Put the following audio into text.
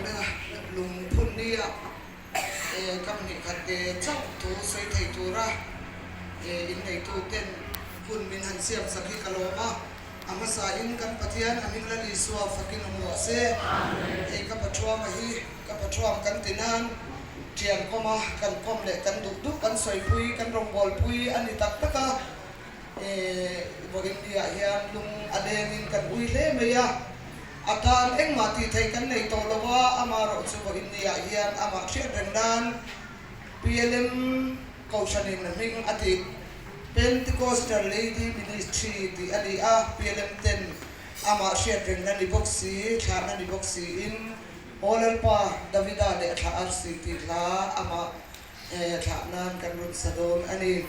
rengna lungphun nia kam hnih khat te chauh thu sawi thei tura inneituten hun min han siam sak hi ka lawm a. A hmasain kan Pathian a hming Lal Isua fakin awm rawh se. Hei ka Pathuama hi ka Pathuam kan ti nan thian kawma kan kawm leh kan duh duh kan sawipui kan rawngbawlpui a ni tak tak a. Vawiin ni ah hian lung a lengin kan ui hle mai a. A tan engmah tih theih kan nei tawh lo a, amaherawh chu vawiin ni ah hian amah hriat reng nan PLM Kohhranin a hming a tih Pentecostal Lady Ministry tih a ni a, PLM ten amah hriat rengna ni bawk si, thlahna ni bawk siin Aw Lalpa Davida leh a thlah arsi tih hla amah thlah nan kan rawn sa dawn a ni.